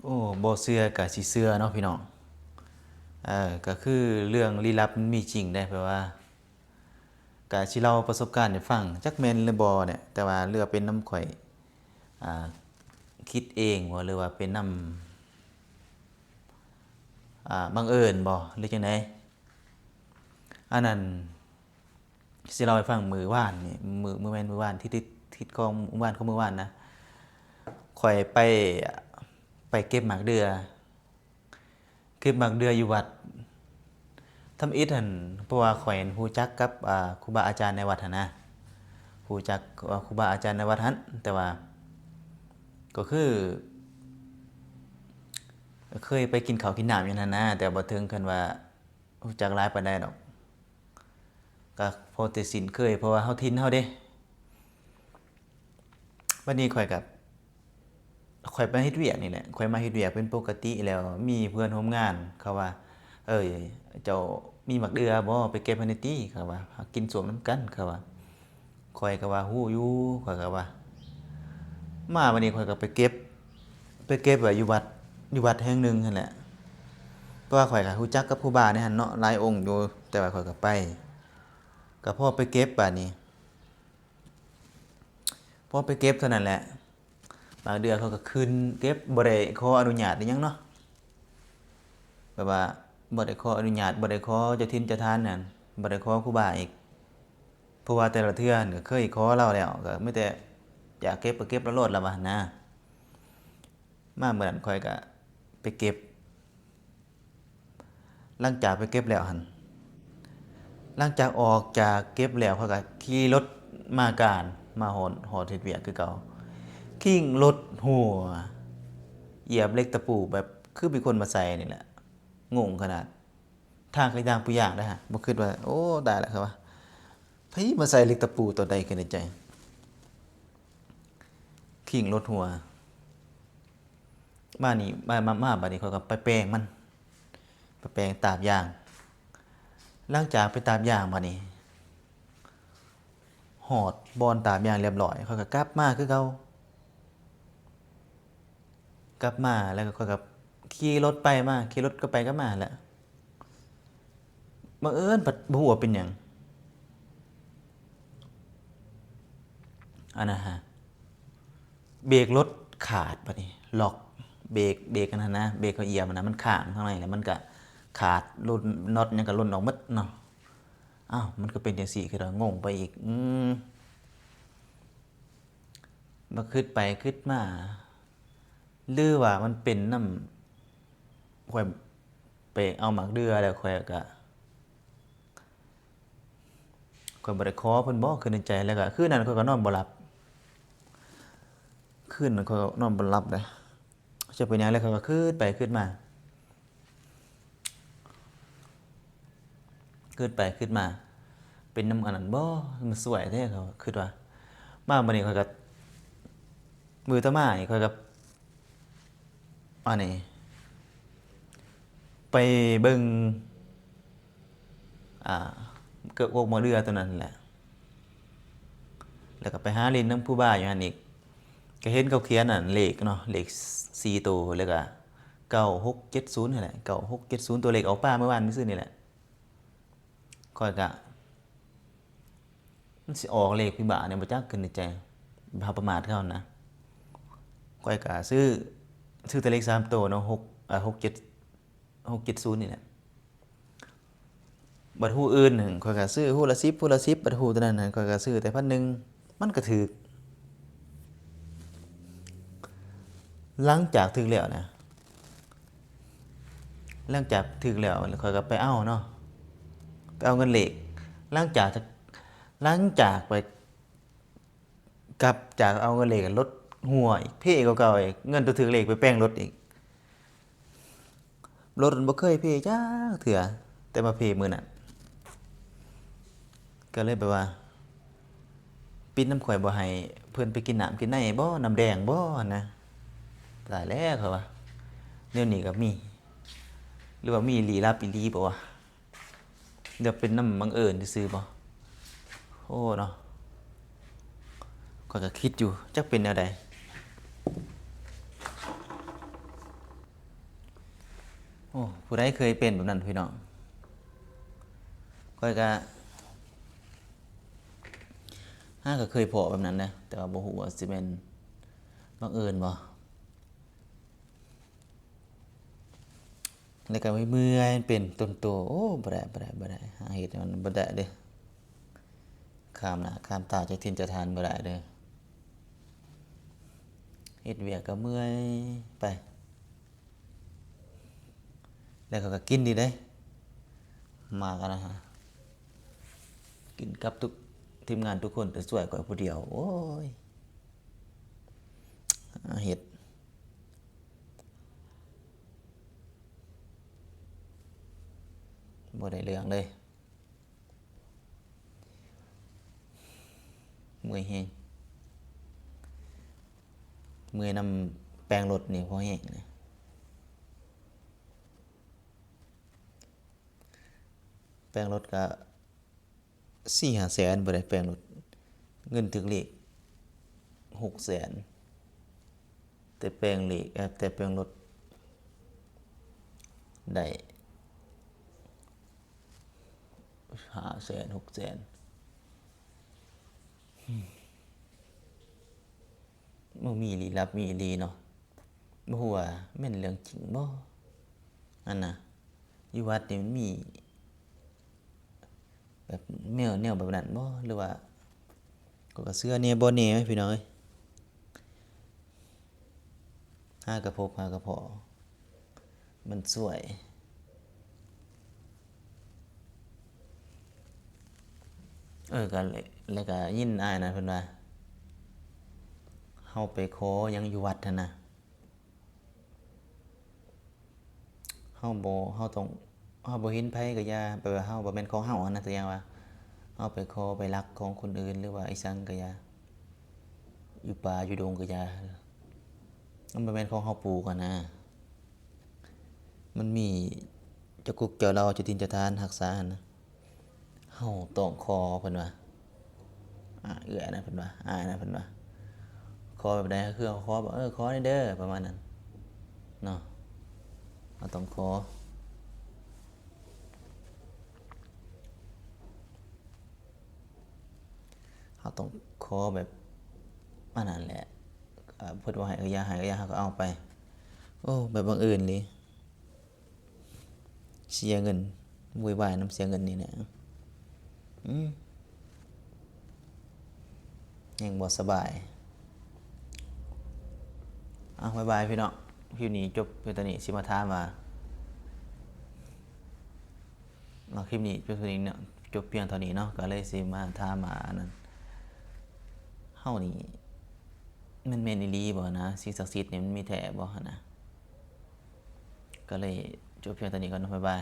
ໂອ້ ບໍ່ເຊື່ອກະຊິເຊື່ອເນາະພີ່ນ້ອງ. ເອີ ກະຄືເລື່ອງລີ້ລັບມັນມີຈິງເດ້ ແບບວ່າ ກະຊິເລົ່າປະສົບການໃຫ້ຟັງ ຈັກແມ່ນຫຼືບໍ່ແຫຼະ ແຕ່ວ່າເຫຼືອເປັນນຳຂ້ອຍ ອ່າ ຄິດເອງບໍ່ ຫຼືວ່າເປັນນຳ ອ່າ ບັງເອີນບໍ່ ຫຼືຈັ່ງໃດ? ອັນນັ້ນ ຊິເລົ່າໃຫ້ຟັງ ມື້ວານນີ້ ມື້ ມື້ແມ່ນມື້ວານ ທິດ ທິດຂອງມື້ວານ ຂອງມື້ວານນະ ຂ້ອຍໄປ ໄປເກັບໝາກເດື່ອ ເກັບໝາກເດື່ອຢູ່ວັດທຳອິດຫັ້ນ ເພາະວ່າຂ້ອຍຫັ້ນຮູ້ຈັກກັບ ອ່າ ຄູບາອາຈານໃນວັດຫັ້ນນະ ຮູ້ຈັກ ອ່າ ຄູບາອາຈານໃນວັດຫັ້ນ ແຕ່ວ່າ ກໍຄື ເຄີຍໄປກິນເຂົ້າກິນນ້ຳຢູ່ຫັ້ນນະ ແຕ່ບໍ່ເຖິງຂັ້ນວ່າ ຮູ້ຈັກຫຼາຍປານໃດດອກ ກະພໍແຕ່ຊິນເຄີຍ ເພາະວ່າເຮົາຖິ່ນເຮົາເດ້. ບັດນີ້ຂ້ອຍກະ ຂ້ອຍມາເຮັດວຽກນີ້ແຫຼະ ຂ້ອຍມາເຮັດວຽກເປັນປົກກະຕິ ແລ້ວມີເພື່ອນຮ່ວມງານເຂົາວ່າ ເອີຍ ເຈົ້າມີໝາກເດື່ອບໍ່ ໄປເກັບໃຫ້ແດ່ຕິ ເຂົາວ່າ ກິນສົ້ມນຳກັນ ເຂົາວ່າ. ຂ້ອຍກໍວ່າຮູ້ຢູ່ ຂ້ອຍກໍວ່າ ມາບັດນີ້ຂ້ອຍກໍໄປເກັບ ໄປເກັບໄວ້ຢູ່ວັດ ຢູ່ວັດແຫ່ງໜຶ່ງຫັ້ນແຫຼະ ເພາະວ່າຂ້ອຍກໍຮູ້ຈັກກັບຄູບາໃນຫັ້ນເນາະ ຫຼາຍອົງຢູ່ ແຕ່ວ່າຂ້ອຍກໍໄປ ກໍພໍໄປເກັບບາດນີ້ ພໍໄປເກັບເທົ່ານັ້ນແຫຼະ ບາງເທື່ອເຂົາກໍຂຶ້ນເກັບ ບໍ່ໄດ້ຂໍອະນຸຍາດອີ່ຫຍັງເນາະ ແບບວ່າບໍ່ໄດ້ຂໍອະນຸຍາດ ບໍ່ໄດ້ຂໍເຈົ້າຖິ່ນເຈົ້າຖານນັ້ນ ບໍ່ໄດ້ຂໍຄູບາອີກ ເພາະວ່າແຕ່ລະເທື່ອຫັ້ນກໍເຄີຍຂໍລາວແລ້ວ ກໍມີແຕ່ຢາກເກັບກໍເກັບລະໂລດລະວ່າຫັ້ນນະ. ມາມື້ນັ້ນຂ້ອຍກໍໄປເກັບ ຫຼັງຈາກໄປເກັບແລ້ວຫັ້ນ ຫຼັງຈາກອອກຈາກເກັບແລ້ວ ຂ້ອຍກໍຂີ່ລົດມາການ ມາຮອດ ຮອດເຮັດວຽກຄືເກົ່າ ຄີງລົດຫົວ ຢຽບເຫຼັກຕະປູແບບຄືມີຄົນມາໃສ່ນີ້ແຫຼະ ງົງຂະໜາດ ທາງກໍທາງຜູ້ຍ່າງເດ້ ບໍ່ຄິດວ່າ ໂອ້ ຕາຍແລ້ວ ຂ້ອຍວ່າ ໃຜມາໃສ່ເຫຼັກຕະປູຕອນໃດ ຄິດໃນໃຈ ຄີງລົດຫົວ. ມານີ້ ມາ ມາ ມາບາດນີ້ ຂ້ອຍກໍໄປແປງມັນ ໄປແປງຕາບຢາງ ຫຼັງຈາກໄປຕາບຢາງບາດນີ້ ຮອດບ່ອນຕາບຢາງລຽບຮ້ອຍ ຂ້ອຍກໍກັບມາຄືເກົ່າ ກັບມາແລ້ວກໍຂ້ອຍກໍຂີ່ລົດໄປມາ ຂີ່ລົດກັບໄປກັບມາຫັ້ນແຫຼະ ບັງເອີນພັດບໍ່ຮູ້ວ່າເປັນຫຍັງ ອັນນັ້ນຫະ ເບຣກລົດຂາດ ບາດນີ້ລັອກເບຣກ ເບຣກອັນນັ້ນນະ ເບຣກເຂົາຢຽບຫັ້ນນະ ມັນຄ້າງທາງໃນ ແລ້ວມັນກະຂາດ ລົດ ນັອດຫຍັງກະຫຼົ່ນອອກໝົດເນາະ. ອ້າວ ມັນຄືເປັນຈັ່ງຊີ້ ຄືວ່າງົງໄປອີກ ອືມ ມາຄິດໄປຄິດມາ ຫຼືວ່າມັນເປັນນຳ ຂ້ອຍໄປເອົາໝາກເດື່ອແລ້ວ ຂ້ອຍກະ ຂ້ອຍບໍ່ໄດ້ຂໍເພິ່ນບໍ ຄິດໃນໃຈ ແລ້ວກະຄືນນັ້ນຂ້ອຍກໍນອນບໍ່ຫຼັບ ຄືນນັ້ນຂ້ອຍກໍນອນບໍ່ຫຼັບເດ້ ຈັກເປັນຫຍັງ ແລ້ວຂ້ອຍກໍຄິດໄປຄິດມາ ຄິດໄປຄິດມາ ເປັນນຳອັນນັ້ນບໍ ມາຊ່ວຍແທ້ ຂ້ອຍຄິດວ່າ ມາບາດນີ້ຂ້ອຍກໍ ມື້ຕໍ່ມານີ້ຂ້ອຍກໍ ອັນນີ້ ໄປເບິ່ງ ອ່າ ເກີກ ພວກໝໍເດືອໂຕນັ້ນແຫຼະ ແລ້ວກໍໄປຫາຫຼິ້ນນຳຄູບາຢູ່ຫັ້ນອີກ ກໍເຫັນເຂົາຂຽນອັນເລກເນາະ ເລກສີ່ໂຕ ແລ້ວກໍເກົ້າຫົກເຈັດສູນຫັ້ນແຫຼະ ເກົ້າຫົກເຈັດສູນ ຕົວເລກອອກປາມື້ວານຊື່ໆນີ້ແຫຼະ ຂ້ອຍກະ ມັນຊິອອກເລກພິບາກນີ້ບໍ່ຈັກ ຄິດໃນໃຈ ເຮົາປະໝາດເຂົານະ ຂ້ອຍກະຊື້ ຊື້ແຕ່ເລກສາມໂຕເນາະ ຫົກ ເອີ ຫົກເຈັດ ຫົກເຈັດສູນນີ້ແຫຼະ ບັດຮູ້ອື່ນຫັ້ນ ຂ້ອຍກະຊື້ຮູ້ລະສິບ ຮູ້ລະສິບ ບັດຮູ້ໂຕນັ້ນຫັ້ນ ຂ້ອຍກະຊື້ແຕ່ພັນໜຶ່ງ ມັນກະຖືກ ຫຼັງຈາກຖືກແລ້ວນະ ຫຼັງຈາກຖືກແລ້ວ ຂ້ອຍກໍໄປເອົາເນາະ ໄປເອົາເງິນເລກ ຫຼັງຈາກ ຫຼັງຈາກໄປ ກັບຈາກເອົາເງິນເລກ ລົດຮົ່ວອີກ ເພກວ່າເກົ່າອີກ ເງິນຕົວຖືກເລກໄປແປງລົດອີກ ລົດມັນບໍ່ເຄີຍເພຈັກເທື່ອ ແຕ່ມາເພມື້ນັ້ນ ກໍເລີຍແບບວ່າ ປິດນຳຂ້ອຍບໍ່ໃຫ້ເພິ່ນໄປກິນນ້ຳກິນໃນບໍ ນ້ຳແດງບໍຫັ້ນນະ ຕາຍແລ້ວ ຂ້ອຍວ່າ ແນວນີ້ກໍມີ ຫຼືວ່າມີລີ້ລັບອີ່ຫຼີບໍວະ ຫຼືວ່າເປັນນຳບັງເອີນຊື່ໆບໍ ໂອ້ເນາະ ຂ້ອຍກໍຄິດຢູ່ ຈັກເປັນແນວໃດ ເ ໂອ້ ຜູ້ໃດເຄີຍເປັນແບບນັ້ນພີ່ນ້ອງ? ຂ້ອຍກະ ຫາກະເຄີຍພໍ້ແບບນັ້ນເດ້ ແຕ່ວ່າບໍ່ຮູ້ວ່າຊິແມ່ນບັງເອີນບໍ່. ແລ້ວກໍເມື່ອຍ ເປັນຕົນໂຕ ໂອ້ ບໍ່ໄດ້ ບໍ່ໄດ້ ບໍ່ໄດ້ ຫາເຮັດໃຫ້ມັນບໍ່ໄດ້ເດ້. ຂ້າມໜ້າຂ້າມຕາເຈົ້າຖິ່ນເຈົ້າຖານບໍ່ໄດ້ເດ້. ເຮັດວຽກກໍເມື່ອຍໄປ ແລ້ວເຂົາກໍກິນດີເດ້. ມາກັນນະ ກິນກັບທຸກທີມງານທຸກຄົນ ແຕ່ຊ່ວຍຂ້ອຍຜູ້ດຽວ ໂອ້ຍ ຫາເຮັດ ບໍ່ໄດ້ເລື່ອງເລີຍ. ເມື່ອຍແຮງ ເມື່ອຍນຳແປງລົດນີ້ພໍແຮງນະ. ແປງລົດກະສີ່ຫ້າແສນບໍ່ໄດ້ ແປງລົດ ເງິນຖືກເລກຫົກແສນ ແຕ່ແປງເລກ ເອີ ແຕ່ແປງລົດໄດ້ຫ້າແສນ ຫົກແສນ. ບໍ່ມີລີ້ລັບ ມີອີ່ຫຼີເນາະ. ບໍ່ຮູ້ວ່າແມ່ນເລື່ອງຈິງບໍ່ ອັນນະ ຢູ່ວັດນີ້ມັນມີແບບແນວ ແນວແບບນັ້ນບໍ່ ຫຼືວ່າ ຂ້ອຍກໍເຊື່ອແດ່ບໍ່ແດ່ ພີ່ນ້ອງເອີຍ. ຫາກະພົບ ຫາກະພໍ້ ມັນຊ່ວຍ. ເອີ ກະ ແລ້ວກະຍິນອ້າຍນັ້ນເພິ່ນວ່າ ເຮົາໄປຂໍຫຍັງຢູ່ວັດຫັ້ນນະ ເຮົາບໍ່ ເຮົາຕ້ອງ ເຮົາບໍ່ເຫັນໃຜກະຢ່າ ແບບວ່າເຮົາບໍ່ແມ່ນຂອງເຮົາຫັ້ນນະ ຕົວຢ່າງວ່າ ເຮົາໄປຂໍໄປລັກຂອງຄົນອື່ນ ຫຼືວ່າອີ່ຫຍັງກະຢ່າ ຢູ່ປ່າຢູ່ດົງກະຢ່າ ມັນບໍ່ແມ່ນຂອງເຮົາປູກຫັ້ນນະ. ມັນມີເຈົ້າກົກເຈົ້າເຫຼົ່າ ເຈົ້າຖິ່ນເຈົ້າຖານຮັກສາຫັ້ນນະ. ເຮົາຕ້ອງຂໍເພິ່ນວ່າ ອາ ເອື້ອຍນະເພິ່ນວ່າ ອ້າຍນະເພິ່ນວ່າ ຂໍແບບໃດ ຄືເຮົາຂໍແບບ ເອີ ຂໍແດ່ເດີ ປະມານນັ້ນເນາະ. ເຮົາຕ້ອງຂໍ ເຮົາຕ້ອງຂໍແບບອັນນັ້ນແຫຼະ ເພິ່ນວ່າໃຫ້ກະຢ່າ ໃຫ້ກະຢ່າ ເຮົາກະເອົາໄປ. ໂອ້ ແບບບັງເອີນອີ່ຫຼີ ເສຍເງິນ ໂວຍວາຍນຳເສຍເງິນນີ້ແຫຼະ. ອືມ ແຮງບໍ່ສະບາຍ. ເອົາ ບາຍບາຍພີ່ນ້ອງ ຄລິບນີ້ຈົບພຽງເທົ່ານີ້. ຊິມາຖາມວ່າ ເອົາ ຄລິບນີ້ຈົບພຽງເທົ່ານີ້ເນາະ ຈົບພຽງເທົ່ານີ້ເນາະ ກະເລີຍຊິມາຖາມວ່າ ອັນນັ້ນ ເຮົານີ້ ມັນແມ່ນອີ່ຫຼີບໍ່ນະ ສິ່ງສັກສິດນີ້ມັນມີແທ້ບໍ່ຫັ້ນນະ. ກະເລີຍຈົບພຽງເທົ່ານີ້ກ່ອນເນາະ ບາຍບາຍ.